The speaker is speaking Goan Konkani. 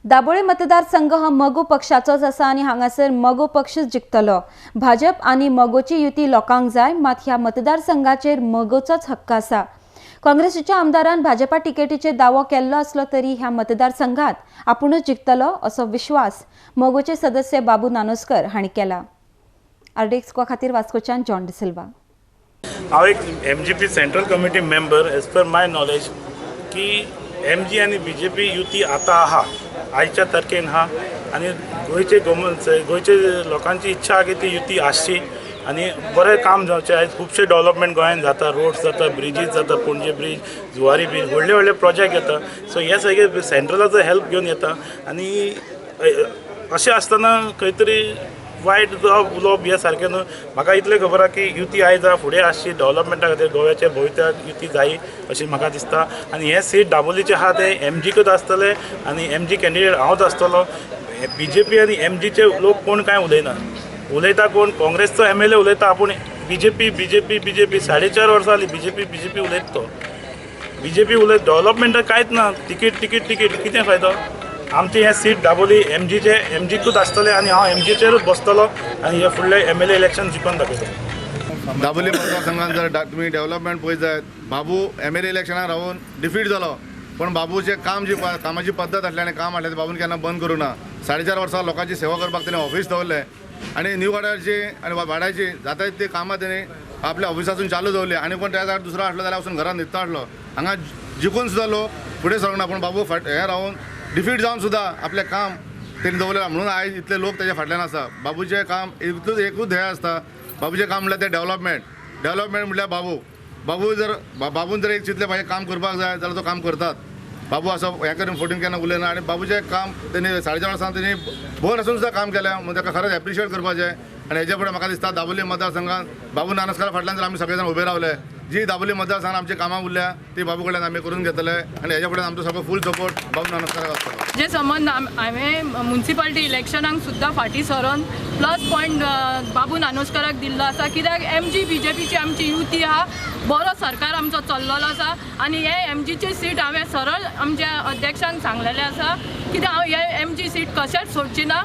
दाबोळे मतदारसंघ हो मगो पक्षाचोच आसा आनी हांगासर मगो पक्षच जिखतलो. भाजप आनी मगोची युती लोकांक जाय, मात ह्या मतदारसंघाचेर मगोचोच हक्क आसा. काँग्रेसीच्या आमदारान भाजपा तिकेटीचेर दावो केल्लो आसलो तरी ह्या मतदारसंघात आपुणूच जिखतलो असो विश्वास मगोचे सदस्य बाबू नानोस्कर हांणी केला. आरडीएक्स खातीर वास्कोच्यान जॉन डिसिल्वा. हांव एक MGP central committee member. As per my knowledge की एमजी आनी बीजेपी युती आतां आहा, आयच्या तारखेन आहा आनी गोंयचे गोंयचे लोकांची इच्छा आहा की ती युती आसची आनी बरें काम जावचें. आयज खुबशे डेवलपमेंट गोंयांत जाता, रोड्स जाता, ब्रिजीस जाता, पणजे ब्रीज, जुवारी ब्रीज, व्हडले व्हडले प्रोजेक्ट येता. सो हे सगळे सेंट्रलाचो हेल्प घेवन येता आनी अशें आसतना खंय तरी वायट जावप उलोवप हें सारकें न्हू. म्हाका इतलें खबर आहा की युती आयज आहा, फुडें आसची, डेवलपमेंटा खातीर गोव्याच्या भवित्याक युती जायी अशें म्हाका दिसता. आनी हें सीट दाबोलीचें आहा तें एमजीकूच आसतलें आनी एमजी कॅन्डिडेट हांवच आसतलो. बीजेपी आनी एमजीचे लोक कोण कांय उलयना, उलयता कोण? काँग्रेसचो एमएलए उलयता आपूण बीजेपी बीजेपी बीजेपी. 4.5 वर्सां जालीं बीजेपी बीजेपी उलयता तो. बीजेपी उलयत डेवलपमेंटाक कांयच ना, तिकीट तिकीट तिकीट, कितें फायदो? आमची हें सीट दाबोली एमजीचे एमजीकूच आसतलें आनी हांव एमजीचेरूच बसतलो आनी हे फुडले एमएलए इलेक्शन जिखून दाखयतलो. दाबोली मतदारसंघात जर तुमी डेव्हलपमेंट पळयत जायत, बाबू एमएलए इलेक्शनाक रावन डिफीट जालो, पण बाबूचें काम जी कामाची पद्दत आसली आनी काम आसलें तें बाबून केन्ना बंद करूं ना. 4.5 वर्सां लोकांची सेवा करपाक तेणें ऑफिस दवरलें आनी न्यू वाड्याची आनी वाड्याची जाता ती कामां तेणी आपल्या ऑफिसासून चालू दवरली. आनी कोण त्या जाग्यार दुसरो आसलो जाल्यार वचून घरान न्हिदता आसलो. हांगा जिखून सुद्दां लोक फुडें सरूंक ना, पूण बाबू फाट हें रावन डिफीट जावन सुद्दां आपलें काम तेणी दवरलें, म्हणून आयज इतले लोक तेज्या फाटल्यान आसा. बाबूचें काम इतलूच एकूच ध्येय आसता, बाबूचें काम म्हणल्यार तें डेव्हलपमेंट. डेव्हलपमेंट म्हळ्यार बाबू. बाबू जर बाबून जर एक चिंतलें म्हाजें काम करपाक जाय जाल्यार तो काम करतात. बाबू असो हें करून फोटीन केन्ना उलयना आनी बाबूचें काम तेणी 4.5 वर्सां तेणी बोर आसून सुद्दां काम केलें, म्हणून ताका खरेंच एप्रिशिएट करपाचें. आनी हेजे फुडें म्हाका दिसता दाबोली मतदारसंघात बाबू नानोस्कार फाटल्यान जर आमी सगळे जाण उबे रावले, जी दाबोली मतदारसंघात आमची कामां उरल्या ती बाबू कडल्यान आमी करून घेतले आनी हेज्या फुडें आमचो सगळो फूल सपोर्ट बाबू नानोस्काराक आसतलो. जे संबंद हांवें मुन्सिपालिटी इलेक्शनाक सुद्दां फाटीं सरोन प्लस पॉयंट बाबू नानोस्काराक दिल्लो आसा. कित्याक एमजी बीजेपीची आमची युती आहा, बरो सरकार आमचो चल्लेलो आसा आनी हे एमजीची सीट हांवें सरळ आमच्या अध्यक्षांक सांगलेलें आसा कित्याक हांव हे एमजी सीट कशेंच सोडची ना.